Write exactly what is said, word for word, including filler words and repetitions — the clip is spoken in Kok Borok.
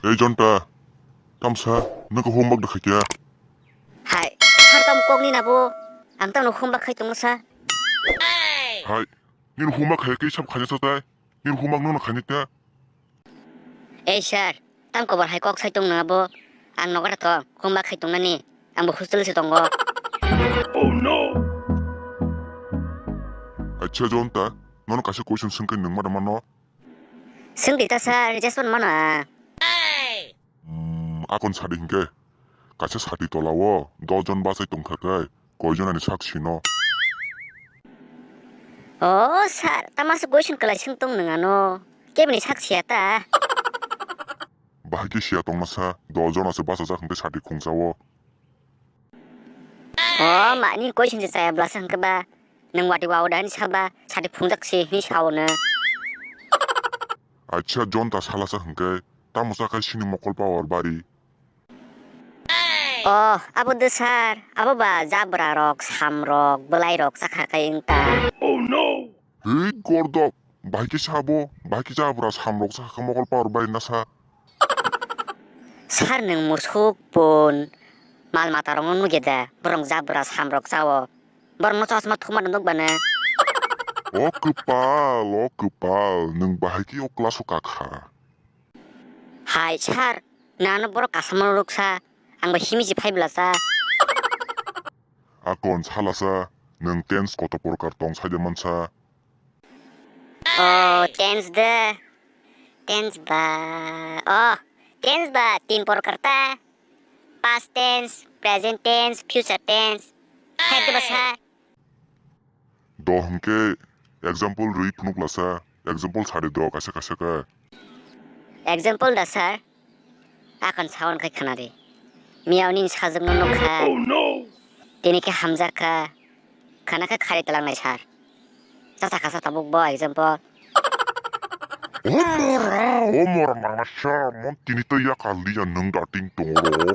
Ei Jonta, tamsa, nwng khe homework da khaikya? Hai, sir, tamo kokni nabo, ang tamo homework khai tongno sa. Hai, nini homework khai khe sab khaina sa tai, nini homework nwng khaina ta. Ei sir, tamo kobar hai kok sai tongno abo, ang nogo da tong, homework khai tongnani, ang bo hostel se tongo. Acha Jonta, nono kaisa question swngkhe nwng ma da mano? Swngdi ta sir, just one mana. Hmm, akon sadi hinkhe, kaisa sati tolao dos jon bachai tongkha khe, koijon ani sak sino? O sir, tamasa question kwlai swng tong nwng ano, kebini sak siya ta. Bahai khe siya tongna sa, dos jon ase bachajak hinkhe sati khungsa o. O ma, nini question se chaya bwlasa hwnkhe ba, nwng wati wao da hini saba, sati phungjak se hini sao no. Acha Jonta salasa hwnkhe, tamo chakhai sini mokol power bari? O, abo de sir, abo ba jabra rok, sam rok, bwlai rok chakha kai wngta. Hei gordok, bahai khe sabo, bahai khe jabra samrok sa kha mokol power bai na sa. Sir nwng musuk pun mal mata rokno nugya da, borok jabra samrok chao. Borokno chosma thuma nuk bana. O kwpal, o kwpal, nwng bahai khe o class o kakha. Hai sir, nano borok kasama ruksa, ang ba himiji phai bwlasa. Akon salasa, nwng tense koto porkar tong saida mansa? O tense de, tense ba, o tense ba tin porkar ta, past tense, present tense, future tense. Hai de basa. Do hwnkhe example rwi phunuk lasa, example sadi do kaisa kaisa khe. Example da sir, akon sawan khai khana di. Miyao nini sajwkno nukha. Tini khe hamjak kha. Khana khe khari talangnai sir. Chasa khasa tabuk bo example. Omora, omora mangna sir, mon tini to yakal liya nwng dating tongro.